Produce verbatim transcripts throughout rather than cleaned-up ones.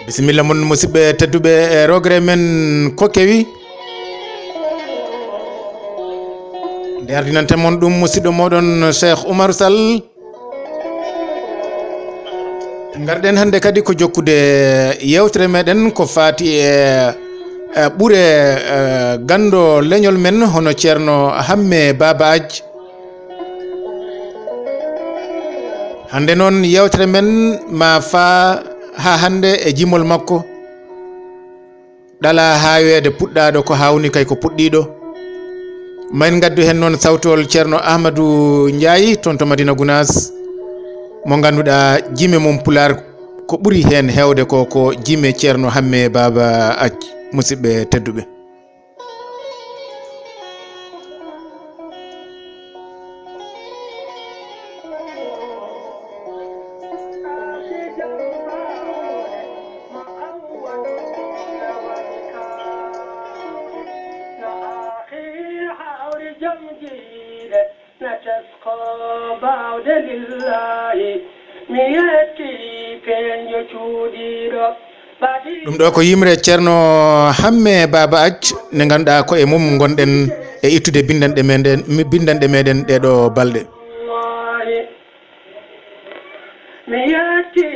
Bisimilla mon, musidɓe tedduɓe, e rogere men ko kewi. Nde ardinante mon ɗum, musidɗo moɗon Cheikh Oumar Sall. Ngarɗen hannde kadi ko jokkude yewtere meɗen ko faati e, e ɓure, e, ganndo leñol men, hono Ceerno Hamme Baba Aj. Hannde noon, yewtere men ma faa haa hannde e jimol makko. Ɗalaa haaweede puɗɗaaɗo ko haawni kay ko puɗɗiiɗo. Ma en ngaddu heen noon sawtol Ceerno Ahmadou Ndiaye toon to Madina Gounass, mo ngannduɗaa jime mum Pulaar ko ɓuri heen heewde ko, ko jime Ceerno Hamme Baba Aj, musidɓe tedduɓe. Na tesko baawde lillahi, mi yetti peeñjo cuuɗiiɗo. Ɗum ɗo ko yimre Ceerno Hamme Baba Aj, nde ngannduɗaa ko e mum ngonɗen e ittude binndanɗe meɗen, binndanɗe meɗen ɗee ɗo balɗe. Mi yetti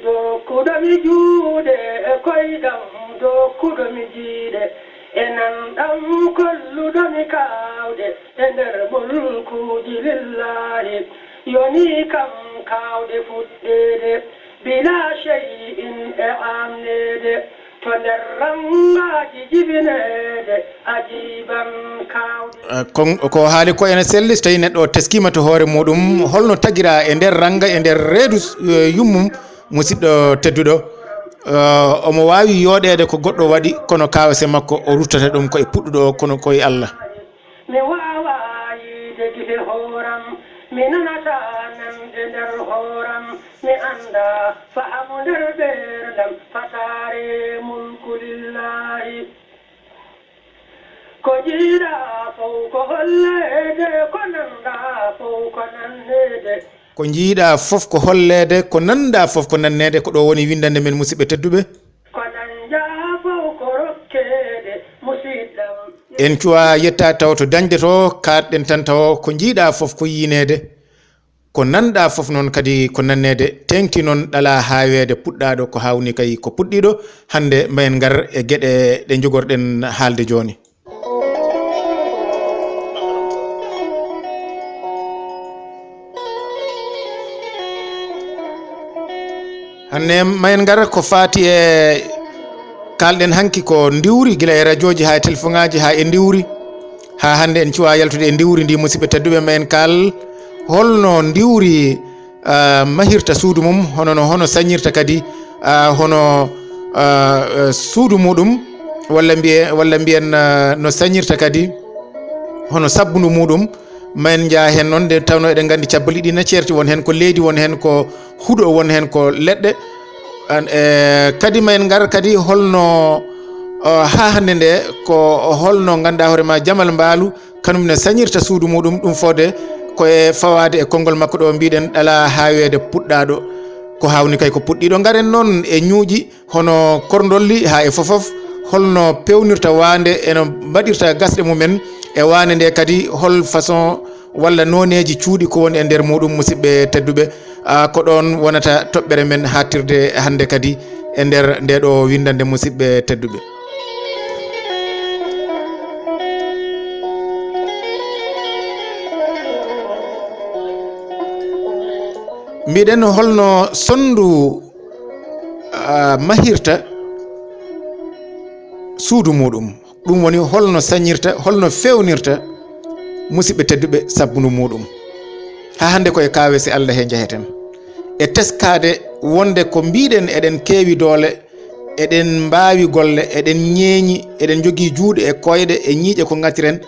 dokkuɗo mi juuɗe e koyɗam, dokkuɗo mi jiiɗe e nanɗam, kolluɗo mi kaawɗe e nder mulkuuji lillahi. Yoni kam kaawɗe fuɗɗeede bila shay'in e amneede. To nder rangaaji jibineede ajiban kaawɗe. Eh, kon, ko haali ko ene selli, so tawi neɗɗo o teskiima to hoore muɗum, holno tagira e nder ranga, e nder reedu, eh, yummum, musidɗo tedduɗo, eh, omo waawi yooɗeede ko goɗɗo waɗi, kono kawese makko o ruttata ɗum ko e puɗɗuɗo o, kono ko e Allah. Mi waawaa yiide gite hooram, mi nanataa nanɗe nder hooram, mi anndaa fahamo nder ɓeerndam, fataare mulku lillahi. Ko jiiɗaa fow ko holleede, ko nanɗaa fow ko nanneede. Ko jiiɗaa fof ko holleede, ko nanɗaa fof ko nanneede. Ko ɗo woni winndannde men, musidɓe tedduɓe. Ko dañjaa fof ko rokkeede, musidɗam. En cuwaa yettaa taw to dañde to, kaaɗɗen tan taw ko jiiɗaa fof ko yiineede, ko nanɗaa fof noon kadi ko nanneede. Teeŋti noon ɗalaa haaweede puɗɗaaɗo, ko haawni kay ko puɗɗiiɗo. Hannde mbayen ngar e geɗe ɗe njogorɗen haalde jooni. Hannde ma en ngar ko faati e, kaalɗen hanki ko ndiwri, gila e rajooji haa e telefoŋaaji haa e ndiwri. Haa hannde en cuwaa yaltude e ndiwri ndi, musidɓe tedduɓe, ma en kaal holno ndiwri, ah, mahirta suudu mum, hono no, hono sañirta kadi, ah, hono, ah, eh, suudu muɗum, walla mbiye, walla mbiyen, ah, no sañirta kadi, hono sabbundu muɗum. Ma en njaa heen noon, nde tawnoo eɗen nganndi cabballi ɗi na ceerti, won heen ko leydi, won heen ko huɗo, won heen ko leɗɗe. An, e, kadi ma en ngar kadi holno, o, haa hannde nde ko holno ngannduɗaa hoore ma jamal mbaalu, kanum ne sañirta suudu muɗum, ɗum fode ko e fawaade e konngol makko ɗo mbiɗen ɗalaa haaweede puɗɗaaɗo, ko haawni kay ko puɗɗiiɗo. Ngaren noon e ñuuƴi hono korndolli haa e fofof, holno peewnirta waande, eno mbaɗirta gasɗe mumen e waande nde kadi, hol façon walla nooneeji cuuɗi ko woni e nder muɗum, musidɓe tedduɓe. Ah, ko ɗoon wonata toɓɓere men haaɗtirde hannde kadi e nder nde ɗo winndannde, musidɓe tedduɓe. Mbiɗen holno sonndu, ah, mahirta suudu muɗum. Ɗum woni holno sañirta, holno feewnirta, musidɓe tedduɓe, sabbundu muɗum. Haa hannde ko e kawese Allah he njaheten. E teskaade wonde ko mbiɗen eɗen keewi doole, eɗen mbaawi golle, eɗen ñeeñi, eɗen njogii juuɗe e koyɗe e ñiiƴe ko ngatiren,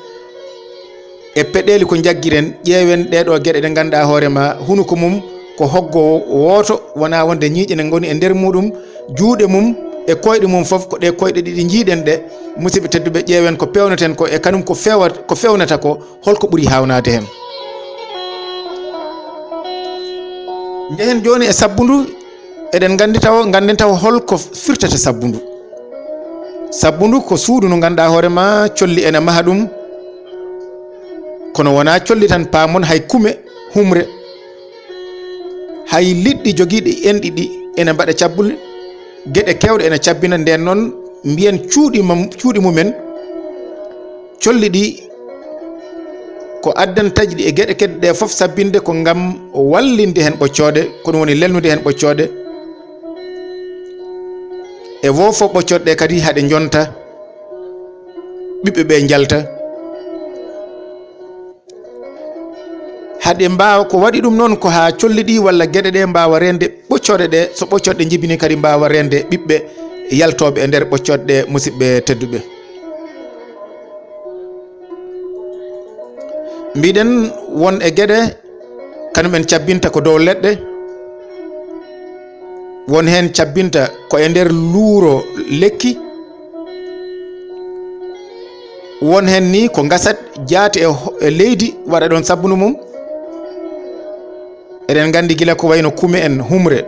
e peɗeeli ko njaggiren, ƴeewen ɗee ɗoo geɗe ɗe ngannduɗaa hoore ma, hunuko mum ko hoggo wooto, wonaa wonde ñiiƴe ne ngoni e nder muɗum, juuɗe mum e koyɗe mum fof ko ɗe koyɗe ɗiɗi njiiɗen ɗe, musidɓe tedduɓe, ƴeewen ko peewneten ko e kanum ko feewat-, ko feewnata ko, holko ɓuri haawnaade heen. Njehen jooni e sabbundu, Eɗen nganndi taw, ngannden taw hol ko firtata sabbundu. Sabbundu ko suudu ndu ngannduɗaa hoore ma colli ene maha ɗum, kono wonaa colli tan, paamon hay kume, humre, hay liɗɗi jogiiɗi enɗi ɗi ene mbaɗa cabbule, geɗe keewɗe ene cabbina. Ndeen noon, mbiyen cuuɗi mam-, cuuɗi mumen, colli ɗi ko addan taƴɗi e geɗe kedde ɗe fof sabbinde ko ngam wallinde heen ɓoccooɗe, ko ɗum woni lelnude heen ɓoccooɗe. E wo fof ɓoccooɗe ɗe kadi haɗe njonta, ɓiɓɓe ɓe njalta. Haɗe mbaawa, ko waɗi ɗum noon ko haa colli ɗi walla geɗe ɗe mbaawa reende ɓoccooɗe ɗe, so ɓoccooɗe ɗe njibini kadi mbaawa reende ɓiɓɓe yaltooɓe e nder ɓoccooɗe ɗe, musidɓe tedduɓe. Mbiɗen won e geɗe, kanum en cabbinta ko dow leɗɗe, won heen cabbinta ko e nder luuro lekki, won heen ni ko ngasat jaati e ho-, e leydi waɗa ɗoon sabbundu mum. Eɗen nganndi gila ko wayno kume en, humre,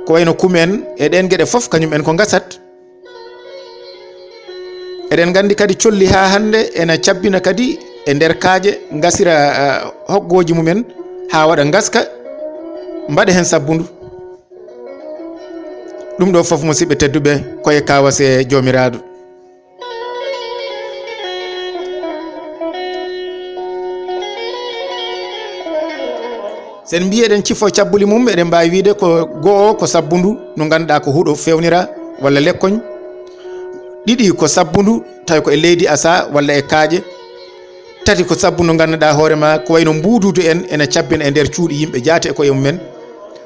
ko wayno kume en e ɗeen geɗe fof, kañum en ko ngasat. Eɗen nganndi kadi colli haa hannde ena cabbina kadi e nder kaaƴe, ngasira, ah, hoggooji mumen haa waɗa ngaska, mbaɗa heen sabbundu. Ɗum ɗo fof, musidɓe tedduɓe, ko e kawase Joomiraaɗo. Sen mbiyi eɗen cifo cabbuli mum, eɗen mbaawi wiyde ko go'o ko sabbundu, no ngannduɗaa ko huɗo fewnira walla lekkoñ. Ɗiɗi ko sabbundu, tawi ko e leydi asa walla e kaaƴe. Tati ko sabbundu ngannduɗaa hoore ma, ko wayno mbuududu en ena cabbina e nder cuuɗi yimɓe jaati e koye mumen,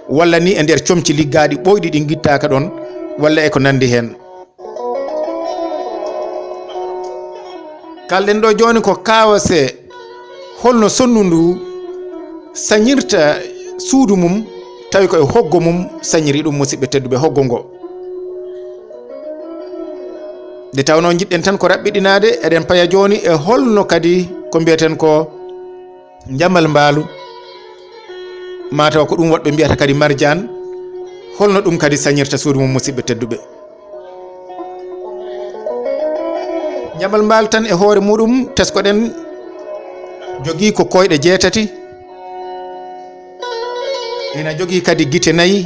walla ni e nder comci liggaaɗi ɓooyɗi ɗi ngittaaka ɗoon, walla e ko nanndi heen. Kalɗen ɗo jooni ko kawase, holno sondu ndu sañirta suudu mum, tawi ko e hoggo mum sañiri ɗum, musidɓe tedduɓe, hoggo ngo. Nde tawnoo njiɗɗen tan ko raɓɓiɗinaade, eɗen paya jooni e holno kadi ko mbiyeten ko njamal mbaalu, maa taw ko ɗum woɗɓe mbiyata kadi marjaan, holno ɗum kadi sañirta suudu mum, musidɓe tedduɓe. Njamal mbaalu tan e hoore muɗum, teskoɗen, jogii ko koyɗe jeetati, ena jogii kadi gite nayi,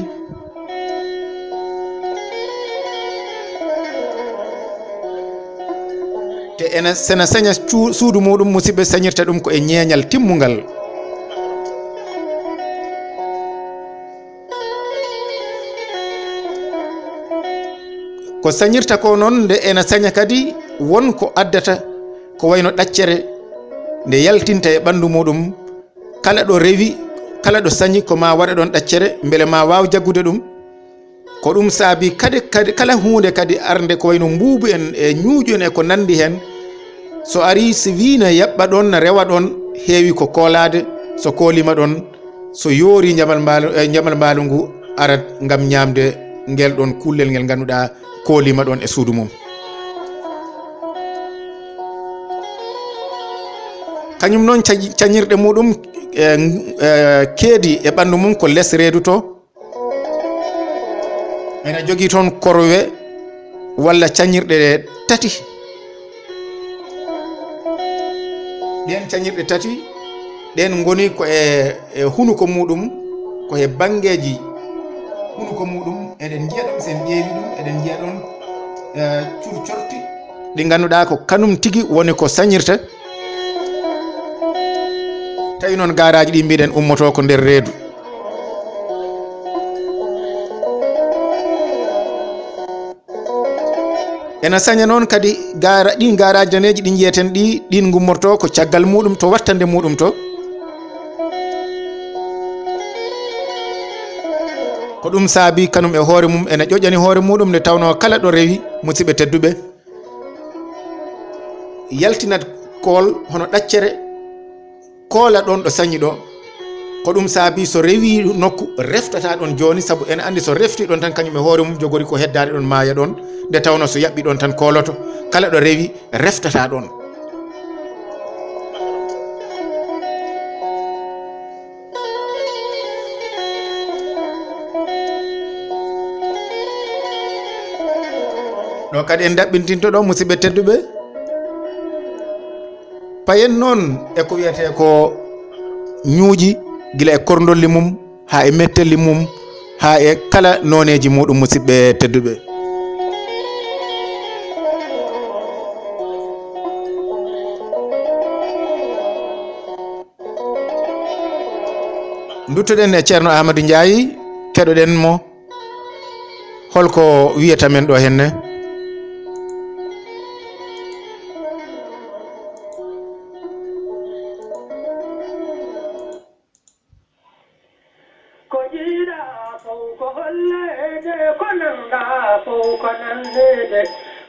te ena, sena saña cu-, suudu muɗum, musidɓe, sañirta ɗum ko e ñeeñal timmungal. Ko sañirta ko noon, nde ena saña kadi won ko addata, ko wayno ɗaccere, nde yaltinta e ɓanndu muɗum, kala ɗo rewi, kala ɗo sañi, ko ma waɗa ɗoon ɗaccere, mbele ma waaw jaggude ɗum. Ko ɗum saabi kadi, kadi kala huunde kadi arde ko wayno mbuubu en e ñuuƴu en e ko nanndi heen, so arii, si wii na yaɓɓa ɗoon, na rewa ɗoon, heewi ko koolaade, so kooliima ɗoon, so yoori njamal mbaalu, e njamal mbaalu ngu arat ngam ñaamde ngel ɗoon kullel ngel ngannduɗaa kooliima ɗoon e suudu mum. Kañum noon cañ-, cañirɗe muɗum, e, e, keedi e ɓanndu mum ko les reedu to. Ena jogii toon korwe walla cañirɗe tati. Ɗeen cañirɗe tati, ɗeen ngoni ko e, e hunuko muɗum, ko e banngeeji hunuko muɗum, eɗen njiya ɗum, so en ƴeewi ɗum, eɗen njiya ɗoon, e, curcorti ɗi ngannduɗaa ko kanum tigi woni ko sañirta. Tawi noon gaaraaji ɗi mbiɗen ummotoo ko nder reedu. Ena saña noon kadi gaara-, ɗin gaaraaji daneeji ɗi njiyeten ɗi, ɗin ngummortoo ko caggal muɗum to wattande muɗum to. Ko ɗum saabi kanum e hoore mum ena ƴoƴani hoore muɗum nde tawnoo kala ɗo rewi, musidɓe tedduɓe, yaltinat kool hono ɗaccere, koola ɗoon ɗo sañi ɗo. Ko ɗum saabi so rewi nokku, reftata ɗoon jooni, sabu ene anndi so refti ɗoon tan, kañum e hoore mum jogori ko heddaade ɗoon, maaya ɗoon, nde tawnoo so yaɓɓi ɗoon tan kooloto, kala ɗo rewi, reftata ɗoon. Ɗo kadi en ɗaɓɓintinto ɗo, musidɓe tedduɓe. Payen noon e ko wiyetee ko ñuuƴi, gila e korndolli mum, haa e mettelli mum, haa e kala nooneeji muɗum, musidɓe tedduɓe. Nduttoɗen e Ceerno Amadou Ndiaye, keɗoɗen mo. Holko wiyata men ɗo henne? Ko jiiɗaa fow ko holleede, ko nanɗaa fow ko nanneede,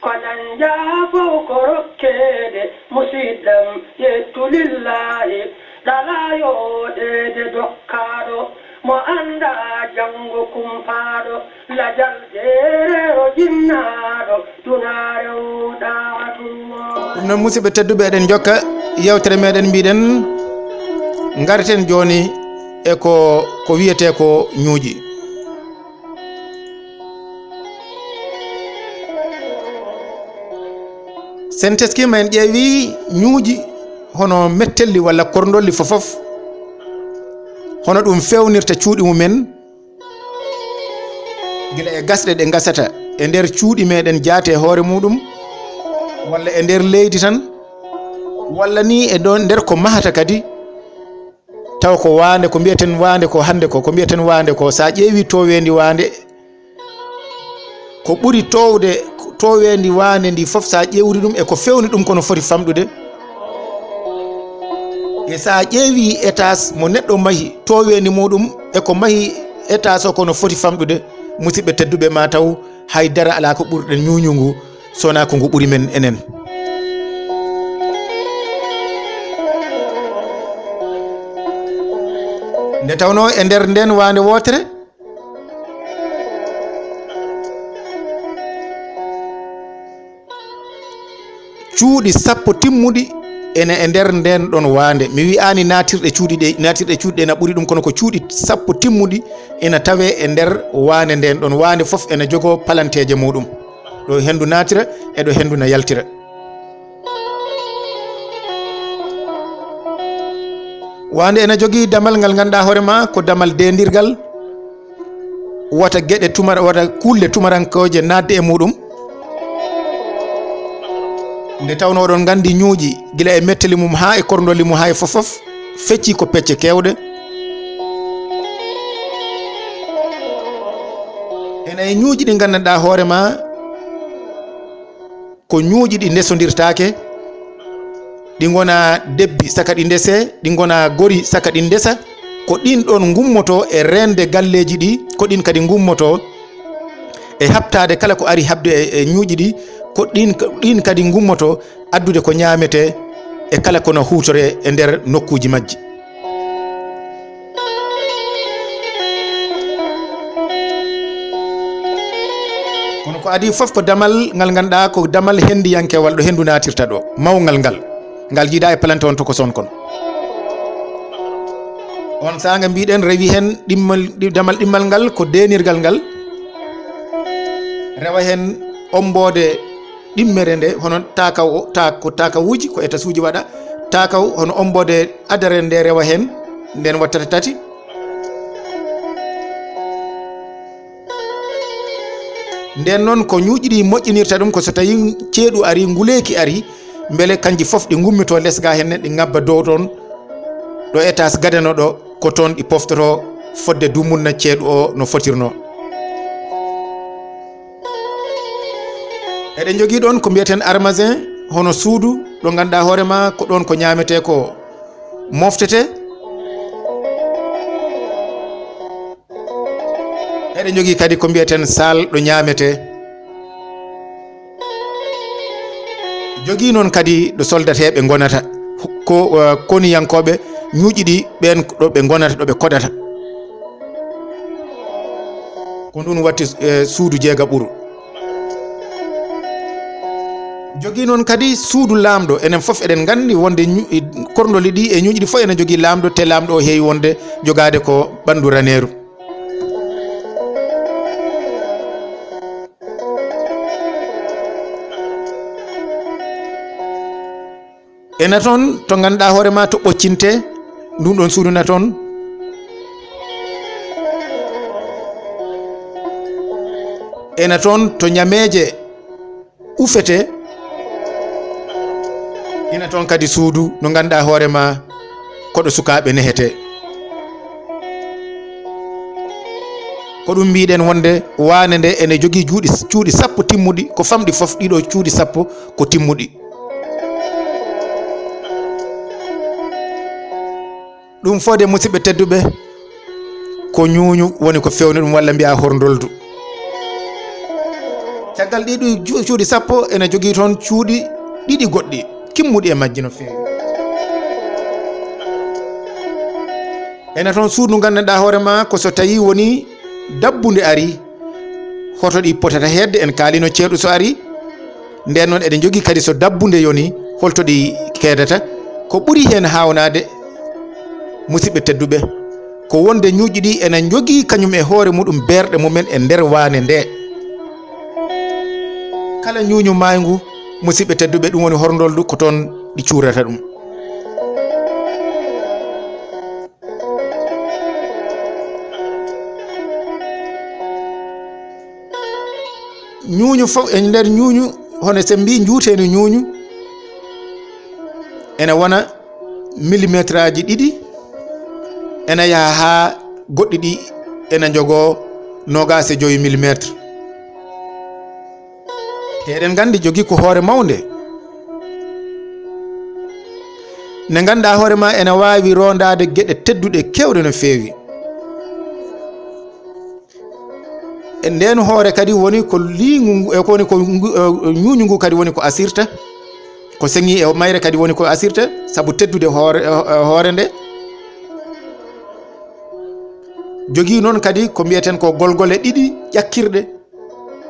ko dañƴaa fow ko rokkeede, musiɗɗam, yettu lillaahi, ɗalaa yooɗeede dokkaaɗo, mo anndaa janngo kumpaaɗo, lajal jeereero jinnaaɗo, dunaare wooɗaa ɗum. Ɗum noon, musidɓe tedduɓe, eɗen njokka yeewtere meɗen, mbiɗen ngarten jooni e ko, ko wiyetee ko ñuuƴi. Sen teskiima, en ƴeewi ñuuƴi hono mettelli walla korndolli fof fof, hono ɗum feewnirta cuuɗi mumen, gila e gasɗe ɗe ngasata e nder cuuɗi meɗen jaate hoore muɗum, walla e nder leydi tan, walla ni e ɗon nder ko mahata kadi, taw ko waande, ko mbiyaten waande ko hannde ko, ko mbiyaten waande ko, so a ƴeewi tooweendi waande, ko ɓuri toowde, tooweendi waande ndi fof, so a ƴeewri ɗum e ko fewni ɗum, kono foti famɗude. E so a ƴeewi étage mo neɗɗo mahi, tooweendi muɗum e ko mahi étage o, kono foti famɗude, musidɓe tedduɓe, ma taw hay dara alaa ko ɓurɗen ñuuñu ngu, so wonaa ko ngu ɓuri men enen. Nde tawnoo e nder ndeen waande wootere, cuuɗi sappo timmuɗi ene e nder ndeen ɗon waande. Mi wiyaani naatirɗe cuuɗi ɗe, naatirɗe cuuɗi ɗe ena ɓuri ɗum, kono ko cuuɗi sappo timmuɗi ena tawee e nder waande ndeen ɗon. Waande fof ena jogoo palanteeje muɗum. Ɗo henndu naatira e ɗo henndu na yaltira. Waande ena jogii damal ngal ngannduɗaa hoore ma ko damal deendirgal, wata geɗe tumar-, wata kulle tumarankooje naatde e muɗum. Nde tawnoo oɗon nganndi ñuuƴi, gila e metteli mum haa e korndolli mum haa e fof fof, feccii ko pecce keewɗe. Ena e ñuuƴi ɗi nganndanɗaa hoore ma, ko ñuuƴi ɗi ndesondirtaake, ɗi ngona debbi saka ɗi ndese, ɗi ngona gori saka ɗi ndesa, ko ɗin ɗon ngummotoo e reende galleeji ɗi, ko ɗin kadi ngummotoo e haɓtaade kala ko ari haɓde e, e ñuuƴi ɗi, ko ɗin, ɗin kadi ngummotoo addude ko ñaametee e kala ko no huutoree e nder nokkuuji majji. Kono ko adii fof ko damal ngal ngannduɗaa ko damal henndiyankewal, ɗo henndu naatirta ɗo, mawngal ngal, ngal jiidaa e palante on tokoson kon. On saanga mbiɗen rewi heen ɗimmal, ɗi-, damal ɗimmal ngal ko deenirgal ngal, rewa heen omboode ɗimmere nde, hono taakaw o, ta-, ko taakawuuji, ko étageuji waɗa, taakaw hono omboode adare nde rewa heen, nden wattata tati. Nden noon ko ñuuƴi ɗi moƴƴinirta ɗum, ko so tawi ceeɗu ari, nguleeki ari, mbele kanji fof ɗi ngummitoo les ga henne, ɗi ngabba dow ɗon, ɗo étage gadano ɗo, ko toon ɗi poftotoo fodde dumunna ceeɗu o no fotirnoo. Eɗen njogii ɗoon ko mbiyaten armasin, hono suudu ɗo ngannduɗaa hoore ma ko ɗoon ko ñaametee ko moftetee. Eɗen njogii kadi ko mbiyaten salle ɗo ñaametee. Jogii noon kadi ɗo soldateeɓe ngonata, ko, eh, koniyankooɓe ñuuƴi ɗi, ɓeen ɗo ɓe ngonata, ɗo ɓe koɗata. Ko ndun watti, eh, suudu jeegaɓuru. Jogii noon kadi suudu laamɗo. Enen fof eɗen nganndi wonde ñu-, i-, korndoli ɗi e ñuuƴi ɗi fof ene jogii laamɗo, te laamɗo o heewi wonde jogaade ko ɓanndu raneeru. Ena toon to ngannduɗaa hoore ma to ɓoccinte, ndun ɗon suudu na toon. Ena toon to ñameeje ufete, ena toon kadi suudu no ngannduɗaa hoore ma koɗo sukaaɓe nehete. Ko ɗum mbiɗen wonde waane nde ene jogii juuɗi, cuuɗi sappo timmuɗi, ko famɗi fof ɗiɗo cuuɗi sappo ko timmuɗi. Ɗum fode, musidɓe tedduɓe, ko ñuuñu woni ko fewni ɗum, walla mbiya horndoldu. Caggal ɗi ɗu-, ju-, cuuɗi sappo ene jogii toon cuuɗi ɗiɗi goɗɗi, kimmuɗi e majji no feewi. Ene toon suudu nganndanɗaa hoore ma ko so tawi woni dabbunde ari, hoto ɗi potata heedde, en kaalino ceeɗu so ari. Nden noon eɗen njogii kadi so dabbunde yoni, holto ɗi keedata. Ko ɓuri heen haawnaade, musidɓe tedduɓe, ko wonde ñuuƴi ɗi ena njogii kañum e hoore muɗum beerɗe mumen e nder waane nde. Kala ñuuñu maayngu, musidɓe tedduɓe, ɗum woni horndoldu, ko toon ɗi cuurata ɗum. Ñuuñu fof e nder ñuuñu, hono sen mbii njuuteeni ñuuñu, ene wona millimetraaji ɗiɗi, ene yaha haa goɗɗi ɗi ene njogoo noogaas e jowi millimetre. Te eɗen nganndi jogii ko hoore mawnde. Ne ngannduɗaa hoore ma ene waawi rondaade geɗe tedduɗe keewɗe no feewi. E nden hoore kadi woni ko liingu ngu, e ko woni ko ngu, e, ñuuñu ngu kadi woni ko asirta. Ko seŋi e mayre kadi woni ko asirta, sabu teddude hoore, e, e, hoore nde. Jogii noon kadi ko mbiyeten ko golgole ɗiɗi ƴakkirɗe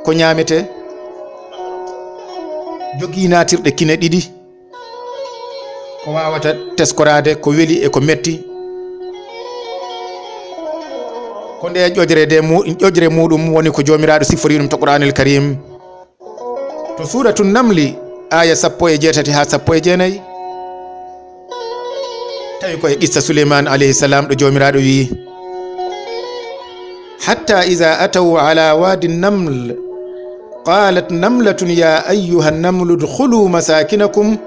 ko ñaametee. Jogii naatirɗe kine ɗiɗi ko waawata teskoraade ko weli e ko metti. Ko nde ƴoƴre de mu-, ƴoƴre muɗum woni ko Joomiraaɗo sifori ɗum to Qur'aanil Kariim. To Suuratu Namli, aaya sappo e jeetati haa sappo e jeenayi. Tawi ko e qissa Suleymaan alayhi salaam ɗo Joomiraaɗo wi'i: "Hatta iza ataw ala wadi naml, qalat namlatun ya ayyuha namlu udkhulu masakinakum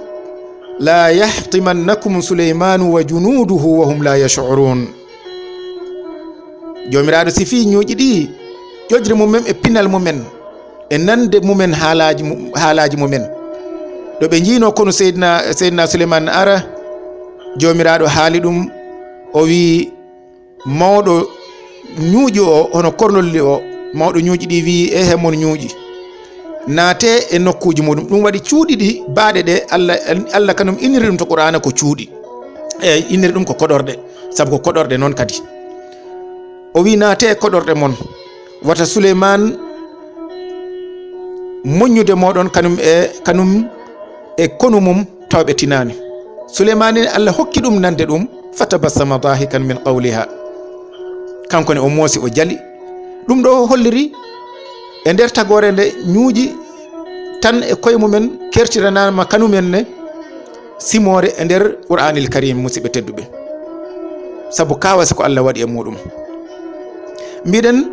la yahtimannakum Suleymaanu wa junuduhu wa hum la yash'urun." Joomiraaɗo sifii ñuuƴi ɗi, ƴoƴre mumen e pinal mumen, e nande mumen haalaaji mu-, haalaaji mumen. Ɗo ɓe njiinoo konu Seydina, Seydina Suleymaan ara, Joomiraaɗo haali ɗum, o wi'i mawɗo ñuuƴi o, hono kornolli o, mawɗo ñuuƴi ɗi wi'i: "Ehe, mon ñuuƴi, naatee e nokkuuji muɗum." Ɗum waɗi cuuɗi ɗi, baaɗe ɗe, Allah, Allah kanum inniri ɗum to Qur'aana ko cuuɗi. Eey, inniri ɗum ko koɗorɗe, sabu ko koɗorɗe noon kadi. O wi'i: "Naatee e koɗorɗe mon, wata Suleymaan moƴƴude mooɗon kanum e, kanum e konu mum, taw ɓe tinaani." Suleymaani, Allah hokki ɗum nande ɗum, "Fatabassama dahikan min qawliha." Kanko ne o moosi, o jali. Ɗum ɗo holliri e nder tagoore nde ñuuƴi tan e koye mumen kertiranaama kanumen ne simoore e nder Qur'aanil Kariim, musidɓe tedduɓe. Sabu kaawasi ko Allah waɗi e muɗum. Mbiɗen,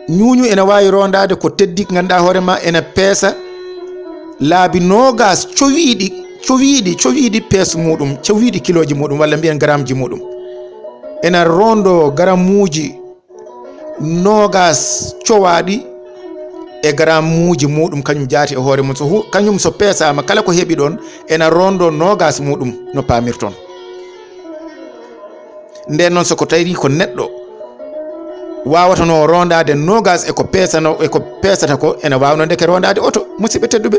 ñuuñu ena waawi rondaade ko teddi, ngannduɗaa hoore ma ena peesa laabi noogaas cowiiɗi, cowiiɗi, cowiiɗi pees muɗum, cowiiɗi kilooji muɗum, walla mbiyen garamji muɗum. Ena rondo garamuuji noogaas cowaaɗi e garamuuji muɗum, kañum jaati e hoore mum. So hu-, kañum so peesaama, kala ko heɓi ɗon, ena rondo noogaas muɗum no paamirton. Nden noon, so ko tawi ko neɗɗo waawatanoo rondaade noogaas e ko peesano, e ko peesata ko, ena waawnoo ndeke rondaade oto, musidɓe tedduɓe.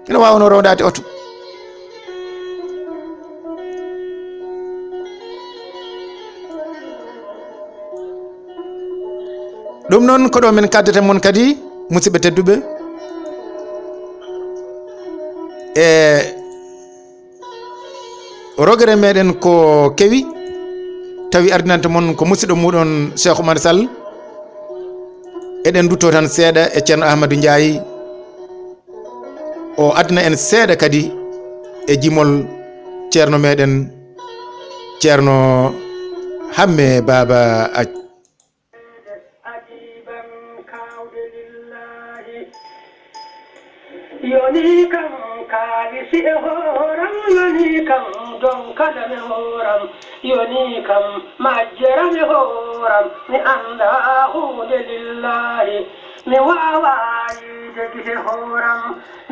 Ena waawnoo rondaade oto. Ɗum noon, ko ɗo min kaddata mon kadi, musidɓe tedduɓe. E rogere meɗen ko kewi, tawi ardinanta mon ko musidɗo muɗon Cheikh Oumar Sall. Eɗen dutto tan seeɗa e Ceerno Ahmadou Ndiaye, o adna en seeɗa kadi e jimol ceerno meɗen, ceerno Hamme Baaba Aj. Yoni kam kaalisi e hooram, yoni kam donkadam e hooram, yoni kam majjeram e hooram, mi annda huunde lillahi, mi waawa yiide gite hooram,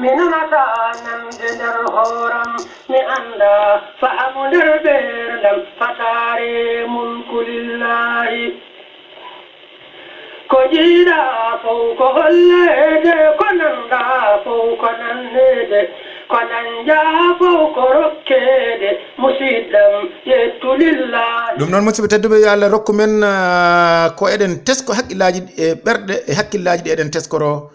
mi nanata nande nder hooram, mi annda fahamu nder ɓeerdam, fataare mulku lillahi. Ko jiiɗa fow ko holleede, ko nanɗa fow ko nanneede, ko dañɗa fow ko rokkeede, musidɗam yettu lillahi. Ɗum noon, musidɓe tedduɓe, yo Allah rokku men, ah, ko eɗen tesko haqqillaaji e ɓerɗe e hakkillaaji ɗi eɗen teskoro,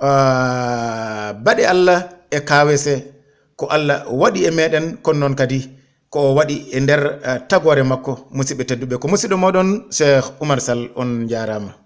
ah, baɗe Allah e kaawese ko Allah waɗi e meɗen, kono noon kadi ko o waɗi e nder, ah, tagoore makko. Musidɓe tedduɓe, ko musidɗo moɗon Cheikh Oumar Sall, on njaaraama.